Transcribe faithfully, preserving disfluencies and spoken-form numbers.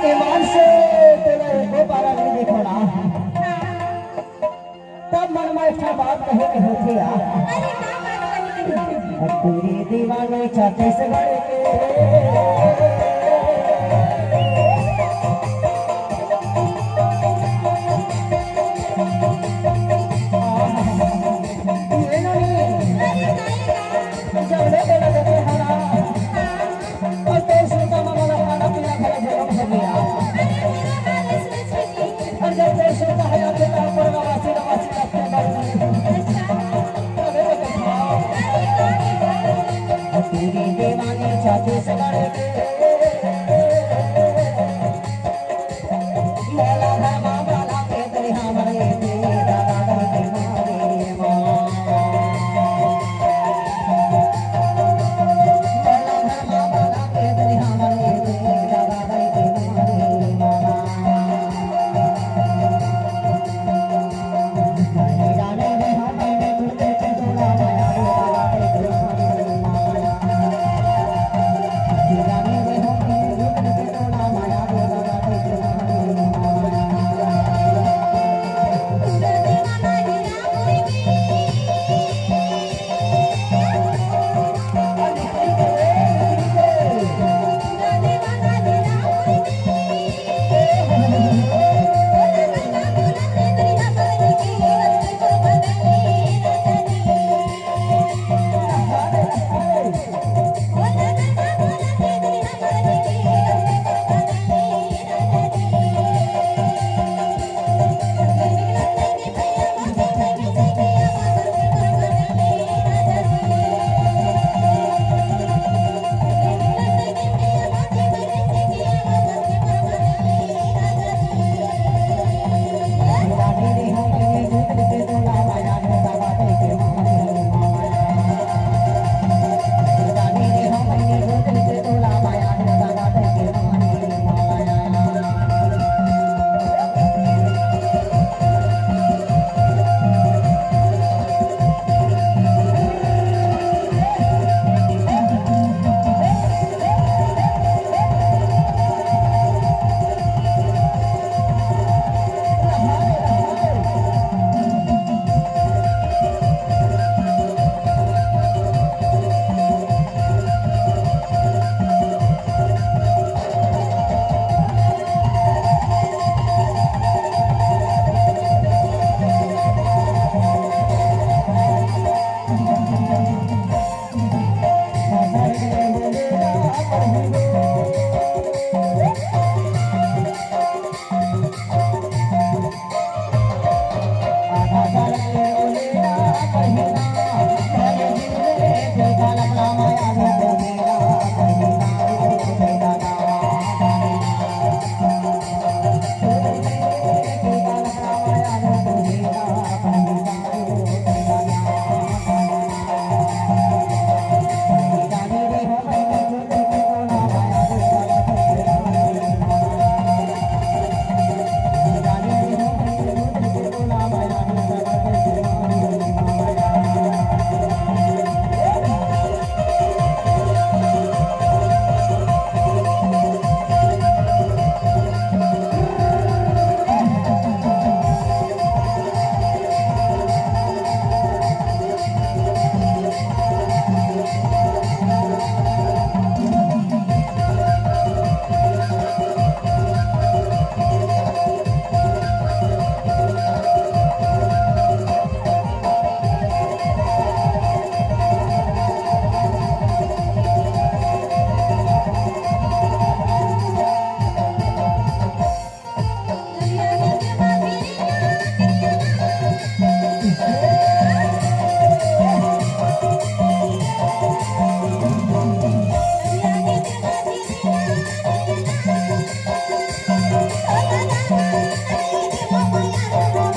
ईमान से तोला एको बार आदमी देखो ना, तब मन में एक ठन बात कहे के होथे यार। अरे, का बात कहे के होथे? अब पूरी दीवानी छत्तीसगढ़ के। ये ना, जब ले बेटा देखे हरा। अउ तोर सुरता म मोला खाना पीना घलो जरूर हो गया। अउ जब तोर सुरता है, आप बेटा ऊपर का वासी, वासी लगते हैं। अबे तो खाओ। तेरी दीवानी छत्तीसगढ़ के।